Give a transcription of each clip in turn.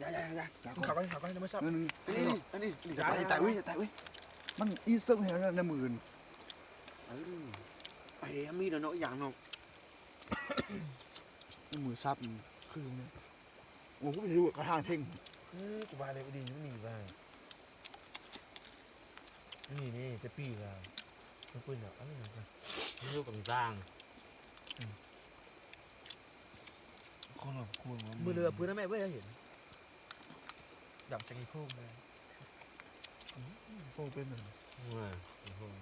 ຢ່າ ຢ່າ ຢ່າ ກິນເຂົ້າກ່ອນ ກິນເຂົ້າກ່ອນ ຍັງບໍ່ຊອບ. ອັນນີ້ ອັນນີ້ ອັນນີ້ ຢ່າ ຢ່າ ຢ່າ ຢ່າ ມັນອີເຊິ່ງແຮງນະ ໃນມື້ອື່ນ. ເອີ ເອີ ມີແລ້ວເນາະ ອີກຢ່າງເນາະ. ໃນມື້ສັບຄືນີ້. ໂອ້ ກູເຫັນຢູ່ກະທາງເທັງ. ເອີ ກູວ່າແລ້ວ ອີ່ດີ ມັນມີວ່າ ນີ້ ນີ້ ແຕ່ປີກະ ມັນເປັນແບບອັນນີ້ນະ ມັນຢູ່ກາງໆ. ອືມ ຄົນລະຄົນວ່າ ມື້ເຫຼືອປືນນະແມ່ເວີຍ ເຫັນດຳແສງອີໂພງໄດ້. ອືມ ໂພງເປັນຫຍັງ? ໂອ້ຍ ອີໂພງ.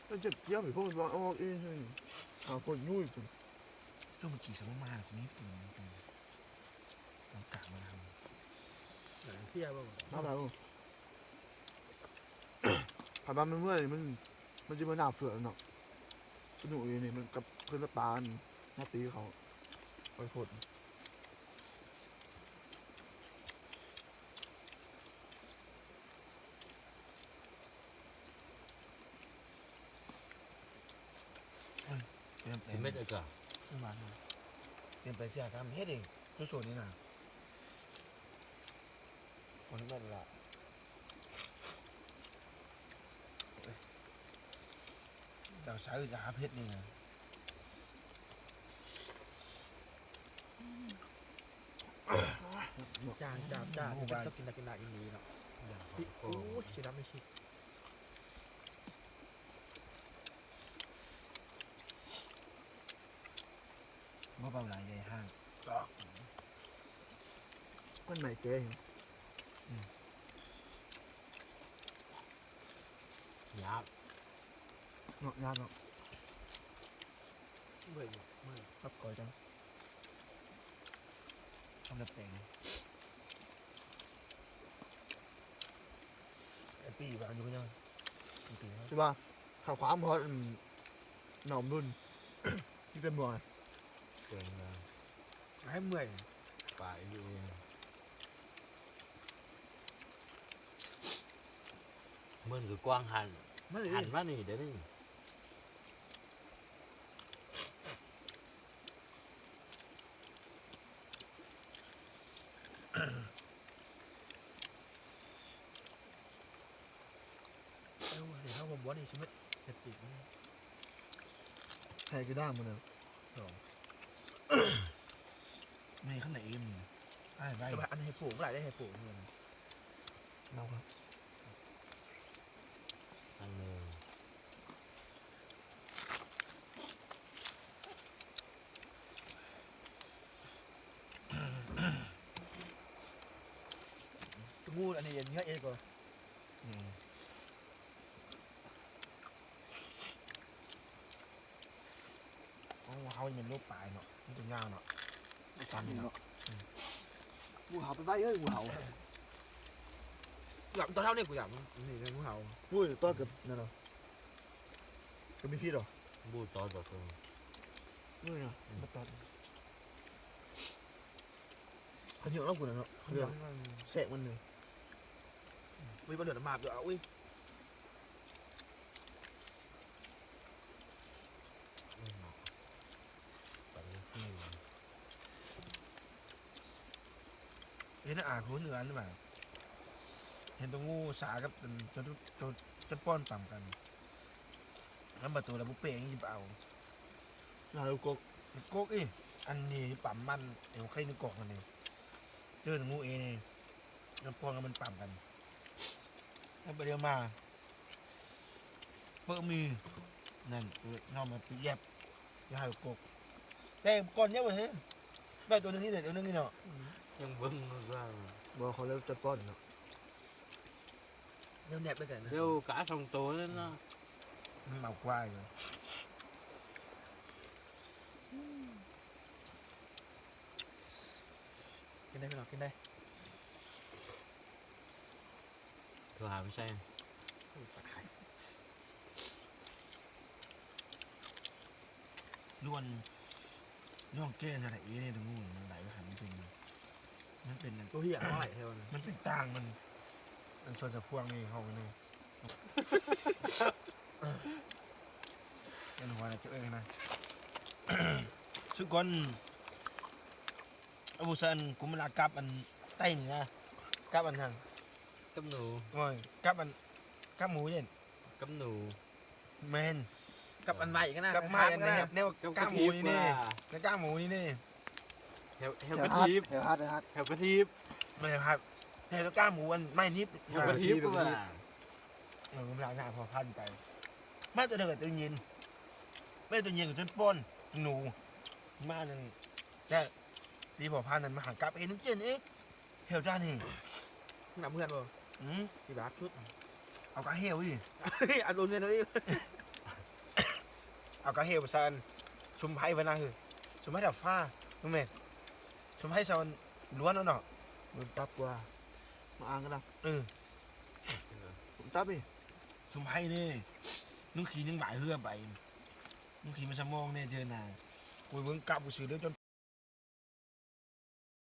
ມັນເຈັບຈຽບອີກ ພວກມັນວ່າອອກອີກ ຫາຄົນຢູ່ອີກ. ຊ່ວງເມື່ອກີ້ສະມາ ມີປືນຢູ່ ມັນກະມາທຳ ເອີ ເສຍບໍ່ ມາແລ້ວ. ຖ້າວ່າມັນເມື່ອຍ ມັນ ມັນຊິມາໜ້າເຟືອກເນາະ. ສະໜຸກອີນີ້ ມັນກັບຄືນມາປານ ມາຕີເຂົາ ໄປໂພດ. ເອີຍ ປ່ຽນແປງ ເຮັດໄດ້ກະ ມັນຫວານ ປ່ຽນແປງເສຍກຳ ເຮັດເອງ ໂຊໆ ນີ້ນະ ຄົນແມ່ນລະ ດາວໃສຈະຫາເຮັດນີ້ນະ. ຈາງ ຈາງ ຈາງ ໂອ້ ເປັນຕາກິນ ຕາກິນ ຕາກິນດີເນາະ. ໂອ້ຍ ຊິດຳໄດ້ຊິ ບໍ່ເບົາຫຼາຍໃຫຍ່ຫ້າງ ມັນໃໝ່ແກ່. ອືມ ຍາກເນາະ ຍາກເນາະ. ເມື່ອຍ ເມື່ອຍ ຄັບຂ້ອຍຈັງ ທຳແບບແປງ ແອບປີ້ວາງຢູ່ເນາະ. ຄືວ່າ ເຂົ້າຄວາມຮອດ ອືມ ໜອງດຸນ ທີ່ເປັນເມືອງ ເປັນເມືອງ ໃຫ້ເມື່ອຍ ປາຍຢູ່. ມັນຄືກວ້າງຫັ້ນ ມັນ ຫັນມານີ້ ດຽວນີ້ ເອົາ ໃຫ້ເຮົາບໍ່ ບໍ່ນີ້ຊິເໝິດ ເຮັດອີກ ໃຫ້ກະດ້າງມັນເນາະ. ສອງ ແມ່ນ ຄັນໄດ້ເອັມ ອ້າຍໄວ້ ແຕ່ວ່າອັນໃຫ້ໂປງຫຼາຍໄດ້ ໃຫ້ໂປງເງິນ ເອົາ ອັນໜຶ່ງ ໝູອັນນີ້ເຍອະເອກ ອືມ ໂອ້ ເຮົາແມ່ນໂລປາຍເນາະ ມັນຕົວຍາວເນາະ ມັນສັ້ນເນາະ. ອືມ ໝູເຮົາໄປໄວເອີຍ ໝູເຮົາ ຢາກຕອນເຮົານີ້ ກູຢາກ ນີ້ ໝູເຮົາ ໂອ້ຍ ຕອນກັບນັ້ນເນາະ ກໍມີພິດເນາະ ໝູຕອນແບບ ນີ້ນະ ອືມ ມາຕອນ ເຂົາເຫຍື້ອງເນາະ ພຸ້ນນະເນາະ ເຫຍື້ອງ ເຫຍື້ອງແຊກມັນເລີຍ ມີບໍ່ເຫຼືອມາບຢູ່ ເອົາ ອຸ້ຍ ອືມ ເຫັນອາຫູເໜືອນີ້ວ່າ ເຫັນໂຕງູສາກັບໂຕ ໂຕ ໂຕ ໂຕປ້ອນປຳກັນ ນຳປະຕູລະບຸເປງຊິໄປເອົາ ລາວກົກ ກົກອີ ອັນນີ້ປຳມັນ ເອົາໄຂ່ໃນກົກຫັ້ນນີ້ ເຈີໂຕງູເອນີ້ ນຳປ້ອນກັບມັນປຳກັນ ແລ້ວໄປດຽວມາ ເປີ້ມີ ນັ້ນ ນ້ອງມັນໄປແຢບ ຢ່າໃຫ້ກົກ ແຕ່ກ່ອນເຍາະເລີຍ ໄດ້ໂຕໜຶ່ງນີ້ ໄດ້ໂຕໜຶ່ງນີ້ເນາະ ອືມ ຍັງເບິ່ງວ່າ ບໍ່ ເຂົາເລີຍຈະປ້ອນເນາະ ແນວແນບເລີຍກັນນະ ດຽວກະສອງໂຕນັ້ນເນາະ ມັນເມົາກວ່າຢູ່ ກິນໄດ້ພີ່ນ້ອງ ກິນໄດ້. ໂທຫາໄປໃສ່ ໂອ້ ຕາຍ ລວນ ນ້ອງແກ້ນະ ເອນີ້ ຕະງູນ ມັນໄຫຼໄປຫັ້ນ ມັນເປັນ ມັນເປັນອັນ ໂຕເຫ້ຍ ເອົາໄຫຼແທ້ວ່າ ມັນເປັນຕ່າງ ມັນ ອັນຊວນສະພວງນີ້ ເຮົານີ້ ອັນຫົວນະ ເຈົ້າເອີ້ຍນະ. ຊຸກ່ອນ ອາບຸຊັນ ກູມາລາກັບອັນໃຕ້ນີ້ນະ ກັບອັນຫຍັງ ກັບໜູ ໂອ້ຍ ກັບອັນ ກັບໝູເດ້ ກັບໜູ ແມ່ນ ກັບອັນໄມ້ກັນນະ ກັບໄມ້ອັນນີ້ ແນວ ກັບ ກັບໝູນີ້ເດ້ ກັບກະທິບ ແນວກັບໝູນີ້ເດ້ ແຖວ ແຖວກະທິບ ແຖວຮັດ ແຖວຮັດ ແຖວກະທິບ ແມ່ນຄັບ ແຖວກັບກະໝູອັນໄມ້ໜີບ ແຖວກະທິບ ແຖວກະທິບ ວ່າ ເອີ ເວລາໜ້າພໍພັນໄປ ມາແຕ່ເດີກະຕື່ນເຢັນ ມາແຕ່ເຢັນກະຈົນປ້ອນໜູ ມານັ້ນ ແຕ່ຕີພໍພັນນັ້ນມາຫາກັບເຫັນເຈັນເອ ແຖວຈ້ານນີ້ ນຳເພື່ອນບໍ່? ອືມ ທີ່ບາດສຸດ ເອົາກະເຫວອີກ ເອົາໂດນເງິນເອົາອີກ ເອົາກະເຫວຊະ ຊຸມໄພເພິ່ນນະ ຊຸມໄພດາດຟ້າ ແມ່ນ ຊຸມໄພຊາວລ້ວນເນາະ ມັນປັບກວ່າ ມາອ່າງກັນນະ ເອີ ປັບນີ້ ຊຸມໄພນີ້ ນຸ່ງຂີຍັງບາຍເຮືອໄປ ນຸ່ງຂີມາສະໝອງແດ່ເທື່ອນາ ກູເບິ່ງກັບກູຊື່ເດີ ຈົນ